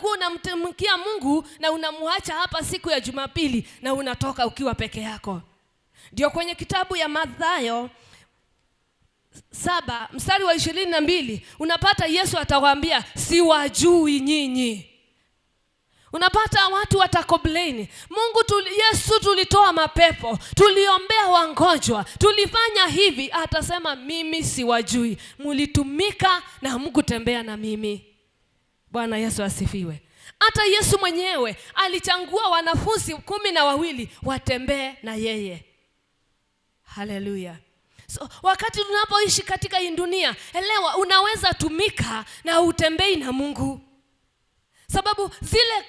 kuwa unamtumikia Mungu na unamwacha hapa siku ya Jumapili na unatoka ukiwa peke yako. Ndio kwenye kitabu ya Mathayo 7 mstari wa 22 unapata Yesu atawaambia, siwajui nyinyi. Unapata watu watacomplain, Mungu Yesu tulitoa mapepo, tuliombea wagonjwa, tulifanya hivi. Atasema mimi siwajui, mulitumika na hamkutembea na mimi. Bwana Yesu asifiwe. Hata Yesu mwenyewe alichagua wanafunzi 12 watembee na yeye. Haleluya. So, wakati tunapoishi katika hii dunia, elewa unaweza tumika na utembei na Mungu. Sababu zile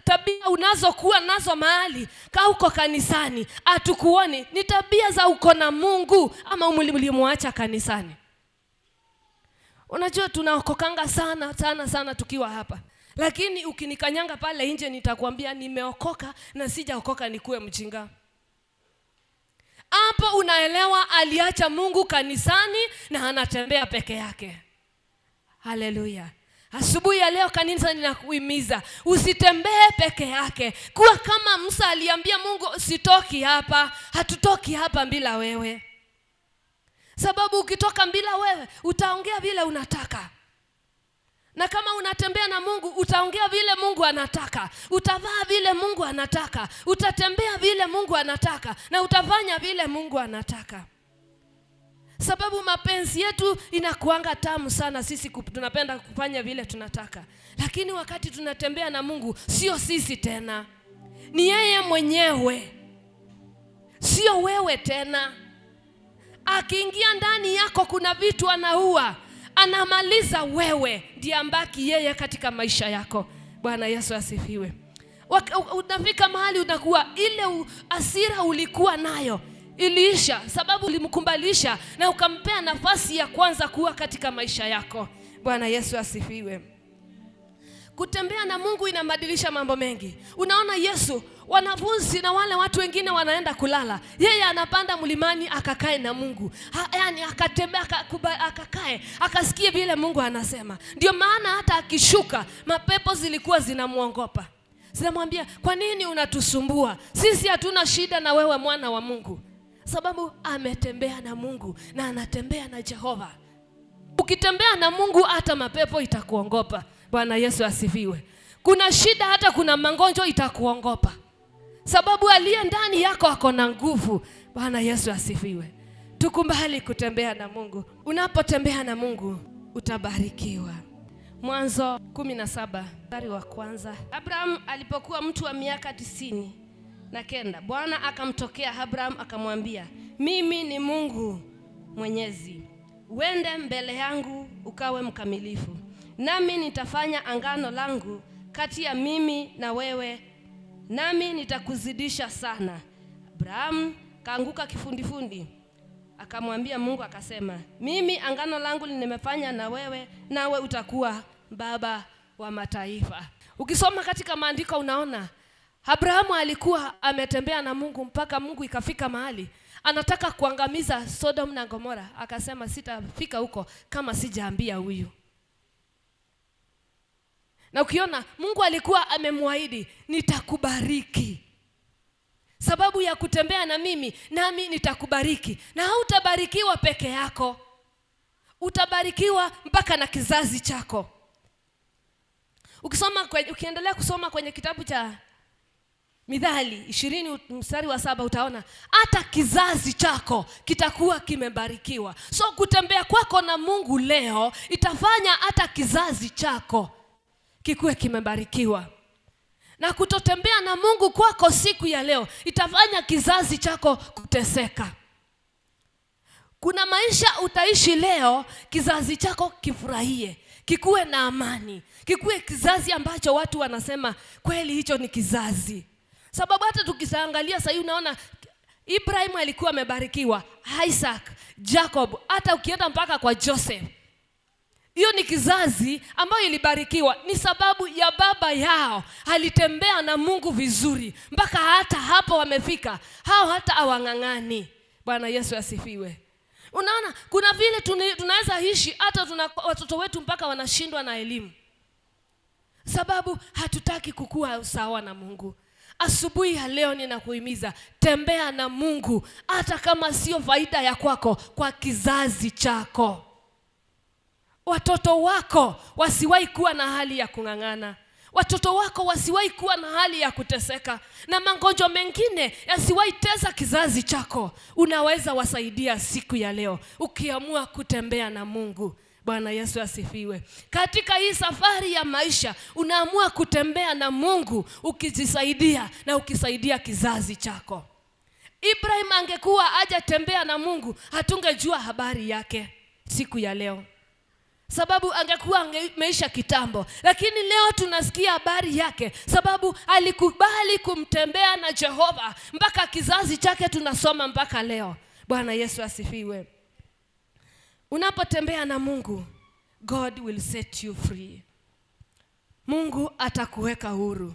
tabia unazokuwa nazo mahali ka uko kanisani hatukuoni, ni tabia za uko na Mungu ama ulimwacha kanisani. Unajua tunaokokanga sana sana sana tukiwa hapa, lakini ukinikanyanga pale nje nitakwambia nimeokoka na sijaokoka nikuwe mjinga. Hapo unaelewa aliacha Mungu kanisani na anatembea peke yake. Haleluya. Asubuhi ya leo kanisa ninakuhimiza usitembee peke yake. Kuwa kama Musa aliambia Mungu, sitoki hapa, hatutoki hapa bila wewe. Sababu ukitoka bila wewe utaongea vile unataka. Na kama unatembea na Mungu utaongea vile Mungu anataka, utavaa vile Mungu anataka, utatembea vile Mungu anataka, na utafanya vile Mungu anataka. Sababu mapenzi yetu inakuanga tamu sana, sisi tunapenda kufanya vile tunataka. Lakini wakati tunatembea na Mungu, sio sisi tena, ni yeye mwenyewe, sio wewe tena. Akiingia ndani yako kuna vitu anaua, anamaliza wewe, ndiye ambaki yeye katika maisha yako. Bwana Yesu asifiwe. Unafika mahali unakuwa ile hasira ulikuwa nayo iliisha, sababu ulimkumbalisha na ukampea nafasi ya kwanza kuwa katika maisha yako. Bwana Yesu asifiwe. Kutembea na Mungu inabadilisha mambo mengi. Unaona Yesu, wanafunzi na wale watu wengine wanaenda kulala, yeye anapanda mlimani akakae na Mungu. Yani akatembea, akakae, akasikie vile Mungu anasema. Ndio maana hata akishuka mapepo zilikuwa zinamuogopa. Zinamwambia, kwa nini unatusumbua? Sisi hatuna shida na wewe mwana wa Mungu. Sababu ametembea na Mungu na anatembea na Jehova. Ukitembea na Mungu hata mapepo itakuogopa. Bwana Yesu asifiwe. Kuna shida, hata kuna magonjwa itakuogopa. Sababu aliye ndani yako ako na nguvu. Bwana Yesu asifiwe. Tukubali kutembea na Mungu. Unapotembea na Mungu utabarikiwa. Mwanzo 17 mstari wa kwanza. Abraham alipokuwa mtu wa miaka 99, Bwana akamtokea Abraham akamwambia, mimi ni Mungu Mwenyezi, uende mbele yangu ukawe mkamilifu, nami nitafanya agano langu kati ya mimi na wewe, nami nitakuzidisha sana. Abraham kaanguka kifundifundi, akamwambia Mungu akasema, mimi agano langu nimefanya na wewe, nawe utakuwa baba wa mataifa. Ukisoma katika maandiko unaona Abrahamu alikuwa ametembea na Mungu mpaka Mungu ikafika mahali anataka kuangamiza Sodom na Gomora, akasema sitafika huko kama sijaambia huyu. Na ukiona Mungu alikuwa amemwahidi nitakubariki. Sababu ya kutembea na mimi, nami nitakubariki. Na hautabarikiwa peke yako, utabarikiwa mpaka na kizazi chako. Ukiendelea kusoma kwenye kitabu cha Mithali 20 mstari wa 7 utaona hata kizazi chako kitakuwa kimebarikiwa. So kutembea kwako na Mungu leo itafanya hata kizazi chako kikuwe kimebarikiwa. Na kutotembea na Mungu kwako siku ya leo itafanya kizazi chako kuteseka. Kuna maisha utaishi leo kizazi chako kifurahie, kikuwe na amani, kikuwe kizazi ambacho watu wanasema kweli hicho ni kizazi. Sababu hata tukiangalia sasa unaona Ibrahim alikuwa amebarikiwa, Isaac, Jacob, hata ukienda mpaka kwa Joseph. Hiyo ni kizazi ambayo ilibarikiwa, ni sababu ya baba yao alitembea na Mungu vizuri mpaka hata hapo wamefika. Hao hata hawang'ang'ani. Bwana Yesu asifiwe. Unaona kuna vile tunaweza ishi hata watoto wetu mpaka wanashindwa na elimu. Sababu hatutaki kukua sawa na Mungu. Asubuhi ya leo ninakuhimiza, tembea na Mungu, hata kama sio faida ya kwako, kwa kizazi chako. Watoto wako wasiwahi kuwa na hali ya kung'ang'ana. Watoto wako wasiwahi kuwa na hali ya kuteseka, na magonjwa mengine yasiwahi tesa kizazi chako. Unaweza wasaidia siku ya leo ukiamua kutembea na Mungu. Bwana Yesu asifiwe. Katika hii safari ya maisha unaamua kutembea na Mungu ukijisaidia na ukisaidia kizazi chako. Ibrahim angekuwa hajatembea na Mungu, hatungejua habari yake siku ya leo, sababu angekuwa ameisha kitambo. Lakini leo tunasikia habari yake, sababu alikubali kumtembea na Jehova mpaka kizazi chake tunasoma mpaka leo. Bwana Yesu asifiwe. Unapotembea na Mungu, God will set you free. Mungu atakuweka huru.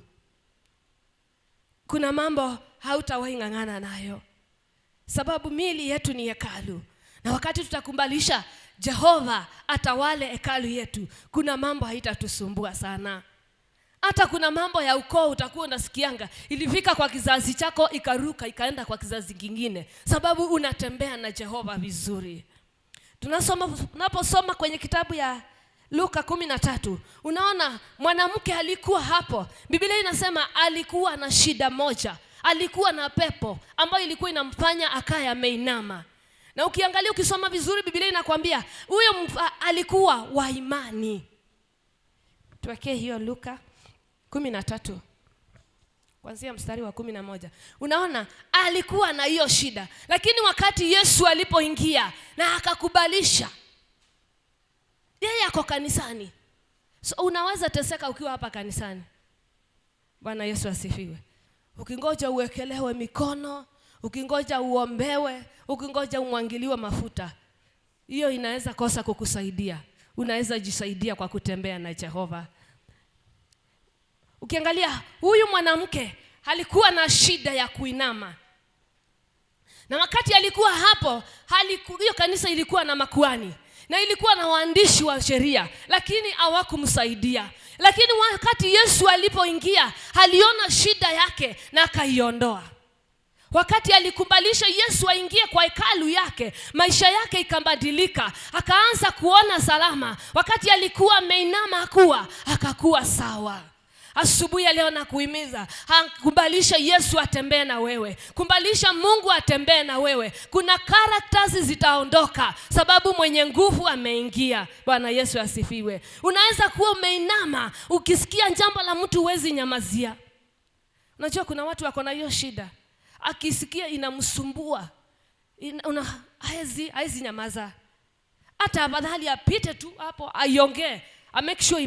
Kuna mambo hautawahi ng'ang'ana nayo, sababu miili yetu ni hekalu, na wakati tutakumbalisha Jehova atawale hekalu yetu, kuna mambo haitatusumbua sana. Hata kuna mambo ya ukoo utakuwa unasikianga ilifika kwa kizazi chako ikaruka ikaenda kwa kizazi kingine, sababu unatembea na Jehova vizuri. Tunaposoma kwenye kitabu ya Luka 13, unaona mwanamke alikuwa hapo. Biblia inasema alikuwa na shida moja, alikuwa na pepo ambayo ilikuwa inamfanya akae ameinama. Na ukiangalia, ukisoma vizuri, Biblia inakwambia huyo alikuwa wa imani. Tuwekee hiyo Luka 13 kuanzia mstari wa 11. Unaona alikuwa na hiyo shida, lakini wakati Yesu alipoingia na akakubalisha, yeye ako kanisani. So unaweza teseka ukiwa hapa kanisani. Bwana Yesu asifiwe. Ukingoja uwekelewe mikono, ukingoja uombewe, ukingoja umwangiliwe mafuta, hiyo inaweza kosa kukusaidia. Unaweza jisaidia kwa kutembea na Jehova. Ukiangalia huyu mwanamke alikuwa na shida ya kuinama, na wakati alikuwa hapo, hiyo kanisa ilikuwa na makuhani na ilikuwa na waandishi wa sheria, lakini hawakumsaidia. Lakini wakati Yesu alipoingia, aliona shida yake na akaiondoa. Wakati alikubalisha Yesu aingie kwa hekalu yake, maisha yake ikabadilika, akaanza kuona salama. Wakati alikuwa ameinama akakuwa sawa. Asubuhi ya leo nakuhimiza, kubalisha Yesu atembee na wewe, kubalisha Mungu atembee na wewe. Kuna characters zitaondoka sababu mwenye nguvu ameingia. Bwana Yesu asifiwe. Unaweza kuwa umeinama, ukisikia jambo la mtu huwezi nyamazia. Unajua kuna watu wako na hiyo shida, akisikia inamsumbua, haezi nyamaza. Hata afadhali apite tu hapo aiongee, a make sure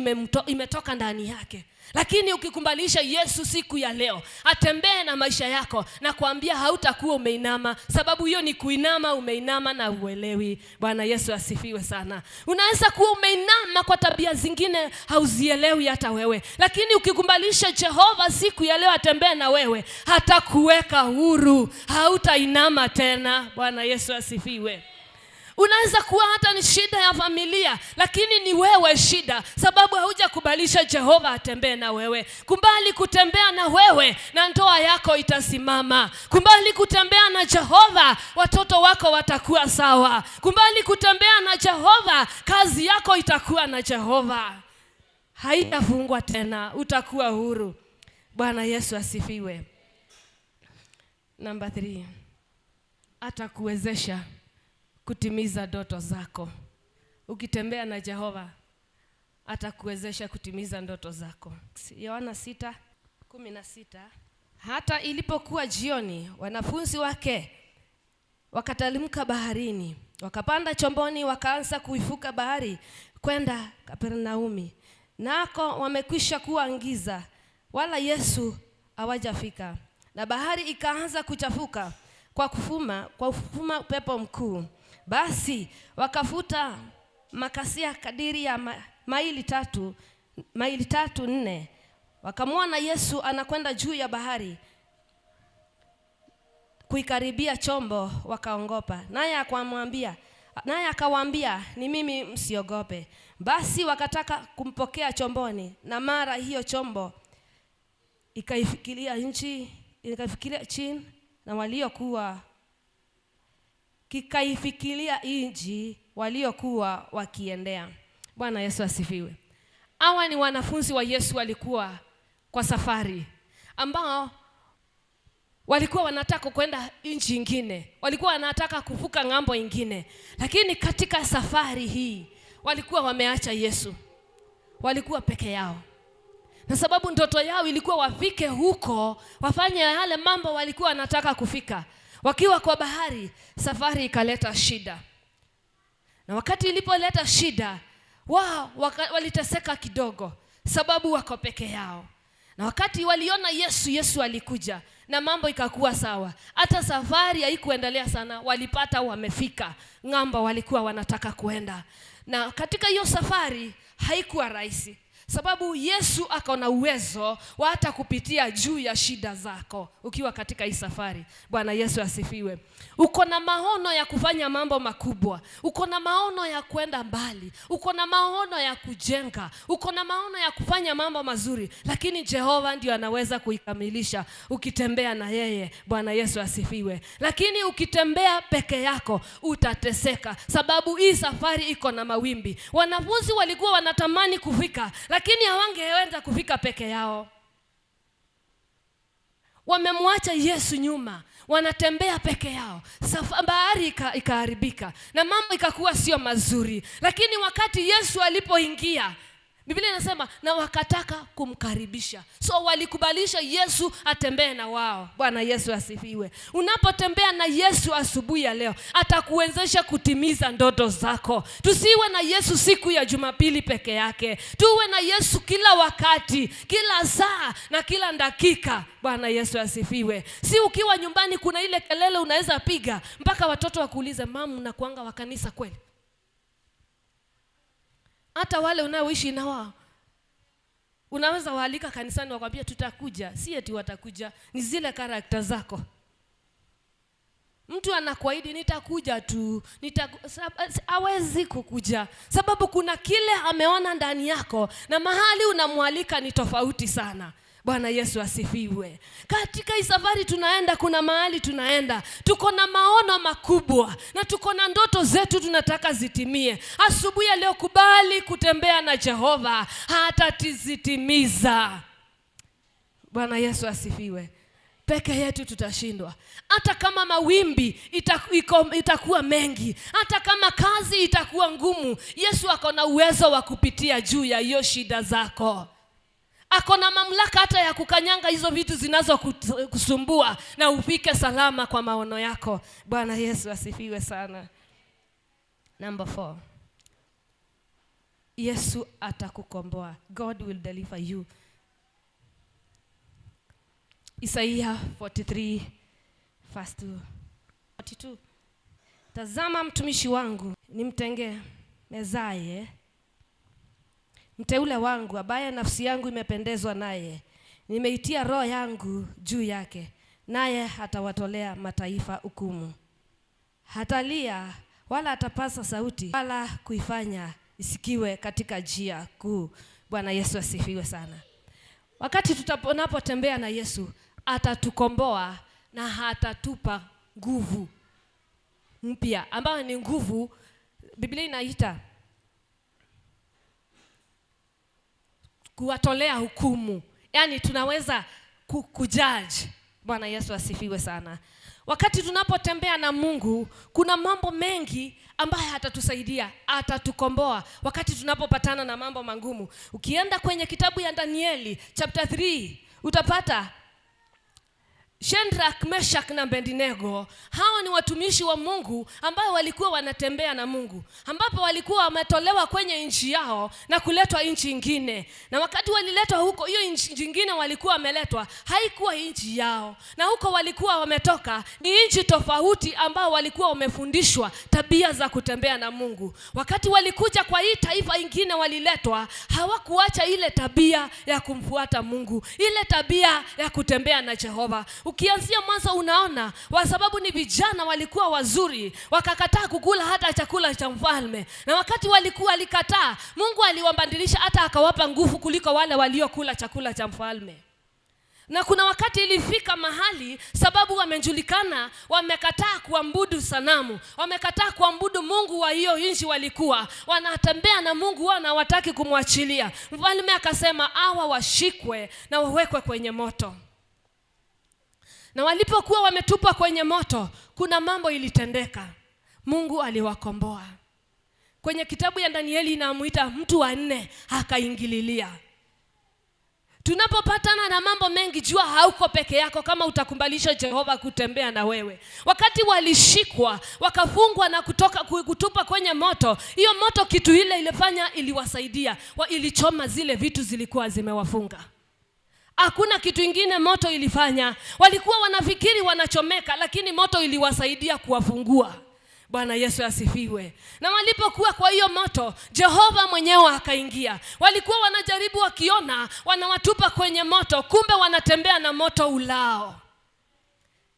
imetoka ndani yake. Lakini ukikumbalisha Yesu siku ya leo atembee na maisha yako, na kuambia hautakuwa umeinama, sababu hiyo ni kuinama, umeinama na uelewi. Bwana Yesu asifiwe sana. Unaweza kuwa umeinama kwa tabia zingine hauzielewi hata wewe, lakini ukikumbalisha Jehova siku ya leo atembee na wewe, hatakuweka huru, hautainama tena. Bwana Yesu asifiwe. Unaweza kuwa hata ni shida ya familia, lakini ni wewe shida, sababu haujakubalisha Jehova atembee na wewe. Kubali kutembea na wewe na ndoa yako itasimama. Kubali kutembea na Jehova, watoto wako watakuwa sawa. Kubali kutembea na Jehova, kazi yako itakuwa na Jehova, haitafungwa tena, utakuwa huru. Bwana Yesu asifiwe. Namba 3, atakuwezesha kutimiza ndoto zako. Ukitembea na Jehova atakuwezesha kutimiza ndoto zako. Yohana 6:16. Hata ilipokuwa jioni, wanafunzi wake wakatalimka baharini, wakapanda chomboni, wakaanza kuifuka bahari kwenda Kapernaumi. Nako wamekwisha kuwa giza, wala Yesu hawajafika. Na bahari ikaanza kuchafuka kwa kufuma upepo mkuu. Basi wakafuta makasia kadiri ya maili 3-4. Wakamwona Yesu anakwenda juu ya bahari kuikaribia chombo, wakaongopa. Naye akamwambia, Naye akawaambia, ni mimi, msiogope. Basi wakataka kumpokea chomboni, na mara hiyo chombo ikaifikiria nchi, ikaifikiria chini, na waliokuwa kikaifikiria nchi waliokuwa wakiendea. Bwana Yesu asifiwe. Hawa ni wanafunzi wa Yesu, walikuwa kwa safari ambao walikuwa wanataka kwenda nchi ingine, walikuwa wanataka kuvuka ng'ambo ingine, lakini katika safari hii walikuwa wameacha Yesu, walikuwa peke yao, na sababu ndoto yao ilikuwa wafike huko wafanye yale mambo walikuwa wanataka kufika. Wakiwa kwa bahari, safari ikaleta shida, na wakati ilipoleta shida wao waliteseka kidogo, sababu wako peke yao. Na wakati waliona Yesu, Yesu alikuja na mambo ikakuwa sawa. Hata safari haikuendelea sana, walipata wamefika ng'ambo walikuwa wanataka kuenda. Na katika hiyo safari haikuwa rahisi, sababu Yesu ako na uwezo wa hata kupitia juu ya shida zako ukiwa katika hii safari. Bwana Yesu asifiwe. Uko na maono ya kufanya mambo makubwa, uko na maono ya kwenda mbali, uko na maono ya kujenga, uko na maono ya kufanya mambo mazuri, lakini Jehova ndio anaweza kuikamilisha ukitembea na yeye. Bwana Yesu asifiwe. Lakini ukitembea peke yako utateseka, sababu hii safari iko na mawimbi. Wanafunzi walikuwa wanatamani kufika, lakini hawangeweza kufika peke yao. Wamemwacha Yesu nyuma, wanatembea peke yao. Bahari ikaharibika na mambo ikakuwa sio mazuri. Lakini wakati Yesu alipoingia, Biblia inasema na wakataka kumkaribisha. So walikubalisha Yesu atembee na wao. Bwana Yesu asifiwe. Unapotembea na Yesu asubuhi ya leo, atakuwezesha kutimiza ndoto zako. Tusiwe na Yesu siku ya Jumapili peke yake. Tuwe na Yesu kila wakati, kila saa na kila dakika. Bwana Yesu asifiwe. Si ukiwa nyumbani kuna ile kelele unaweza piga mpaka watoto wakuulize, "Mamu, unakuanga wa kanisa kweli?" Hata wale unaoishi na wao unaweza waalika kanisani wakwambia tutakuja. Si eti watakuja, ni zile karakta zako. Mtu anakuahidi nitakuja tu, hawezi kukuja, sababu kuna kile ameona ndani yako na mahali unamwalika ni tofauti sana. Bwana Yesu asifiwe. Katika hii safari tunaenda, kuna mahali tunaenda, tuko na maono makubwa na tuko na ndoto zetu tunataka zitimie. Asubuhi ya leo kubali kutembea na Jehova, hatatizitimiza. Bwana Yesu asifiwe. Peke yetu tutashindwa. Hata kama mawimbi itakuwa mengi, hata kama kazi itakuwa ngumu, Yesu ako na uwezo wa kupitia juu ya hiyo shida zako. Ako na mamlaka hata ya kukanyanga hizo vitu zinazokusumbua na ufike salama kwa maono yako. Bwana Yesu asifiwe sana. Number 4. Yesu atakukomboa. God will deliver you. Isaiah 43 verse 2. 42. Tazama mtumishi wangu nimtengenezaye, mteule wangu ambaye nafsi yangu imependezwa naye, nimeitia roho yangu juu yake, naye atawatolea mataifa hukumu. Hatalia wala atapasa sauti wala kuifanya isikiwe katika njia kuu. Bwana Yesu asifiwe sana. Wakati tunapotembea na Yesu, atatukomboa na atatupa nguvu mpya, ambayo ni nguvu Biblia inaita kuwatolea hukumu. Yaani tunaweza kujudge. Bwana Yesu asifiwe sana. Wakati tunapotembea na Mungu, kuna mambo mengi ambayo atatusaidia, atatukomboa wakati tunapopatana na mambo magumu. Ukienda kwenye kitabu ya Danieli chapter 3, utapata Shadrach, Meshach na Abednego. Hawa ni watumishi wa Mungu ambao walikuwa wanatembea na Mungu, ambapo walikuwa wametolewa kwenye nchi yao na kuletwa nchi nyingine. Na wakati waliletwa huko, hiyo nchi nyingine walikuwa wameletwa haikuwa nchi yao, na huko walikuwa wametoka ni nchi tofauti ambao walikuwa wamefundishwa tabia za kutembea na Mungu. Wakati walikuja kwa hii taifa ingine waliletwa, hawakuacha ile tabia ya kumfuata Mungu, ile tabia ya kutembea na Jehova. Ukianzia mwanzo unaona, kwa sababu ni vijana walikuwa wazuri, wakakataa kukula hata chakula cha mfalme. Na wakati walikuwa walikataa, Mungu aliwabadilisha hata akawapa nguvu kuliko wale waliokula chakula cha mfalme. Na kuna wakati ilifika mahali, sababu wamejulikana, wamekataa kuabudu sanamu, wamekataa kuabudu mungu wa hiyo nchi, walikuwa wanatembea na Mungu wao na hawataki kumwachilia. Mfalme akasema hawa washikwe na wawekwe kwenye moto. Na walipokuwa wametupwa kwenye moto, kuna mambo ilitendeka. Mungu aliwakomboa. Kwenye kitabu ya Danieli inamuita mtu wa nne akaingililia. Tunapopatana na mambo mengi, jua hauko peke yako kama utakumbalisha Jehova kutembea na wewe. Wakati walishikwa wakafungwa na kutoka kutupa kwenye moto, hiyo moto kitu ile ilifanya iliwasaidia, ilichoma zile vitu zilikuwa zimewafunga. Hakuna kitu ingine moto ilifanya. Walikuwa wanafikiri wanachomeka, lakini moto iliwasaidia kuwafungua. Bwana Yesu asifiwe. Na walipokuwa kwa hiyo moto, Jehova mwenyewe akaingia. Walikuwa wanajaribu wakiona wanawatupa kwenye moto, kumbe wanatembea na moto ulao.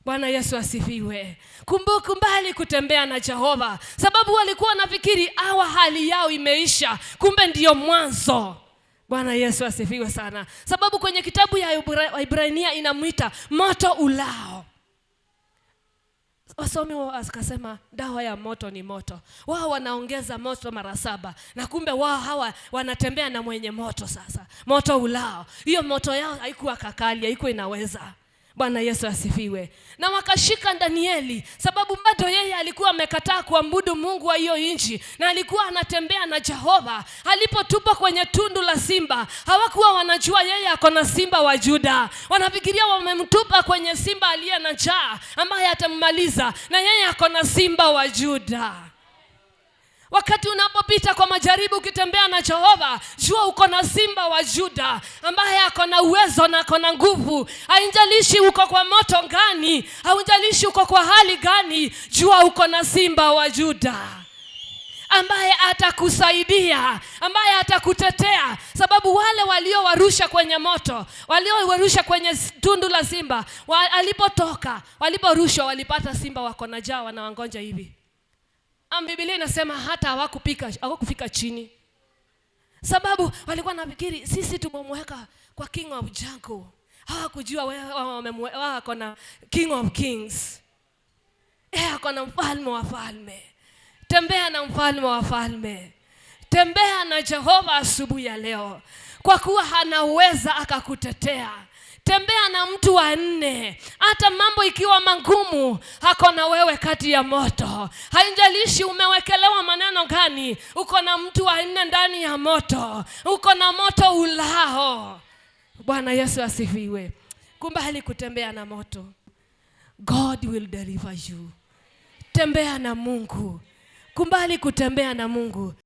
Bwana Yesu asifiwe. Kumbuka mbali kutembea na Jehova, sababu walikuwa wanafikiri hawa hali yao imeisha, kumbe ndiyo mwanzo. Bwana Yesu asifiwe sana. Sababu kwenye kitabu ya Ibrania inamwita moto ulao. Wasomi wakasema dawa ya moto ni moto. Wao wanaongeza moto mara 7, na kumbe wao hawa wanatembea na mwenye moto sasa. Moto ulao. Hiyo moto yao haikuwa kakali, haikuwa inaweza. Bwana Yesu asifiwe. Na wakashika Danieli, sababu bado yeye alikuwa amekataa kuabudu Mungu wa hiyo nchi, na alikuwa anatembea na Jehova. Alipotupwa kwenye tundu la simba, hawakuwa wanajua yeye ako na simba wa Juda. Wanafikiria wamemtupa kwenye simba aliye na njaa ambaye atammaliza, na yeye ako na simba wa Juda. Wakati unapopita kwa majaribu ukitembea na Jehova, jua uko na simba wa Juda ambaye ako na uwezo na ako na nguvu. Haijalishi uko kwa moto gani, haijalishi uko kwa hali gani, jua uko na simba wa Juda ambaye atakusaidia, ambaye atakutetea. Sababu wale waliowarusha kwenye moto, waliowarusha kwenye tundu la simba, alipotoka, waliporushwa walipata simba wako na njaa, wanawangonja hivi. Biblia inasema hata hawakufika chini. Sababu walikuwa wanafikiri sisi tumemweka kwa King of Jungle. Hawakujua wao wako na King of Kings. Ako na mfalme wa falme. Tembea na mfalme wa falme. Tembea na Jehova asubuhi ya leo, kwa kuwa anaweza akakutetea. Tembea na mtu wa nne, hata mambo ikiwa magumu, hako na wewe kati ya moto. Haijalishi umewekelewa maneno gani, uko na mtu wa nne ndani ya moto, uko na moto ulao. Bwana Yesu asifiwe. Kubali kutembea na moto. God will deliver you. Tembea na Mungu. Kubali kutembea na Mungu.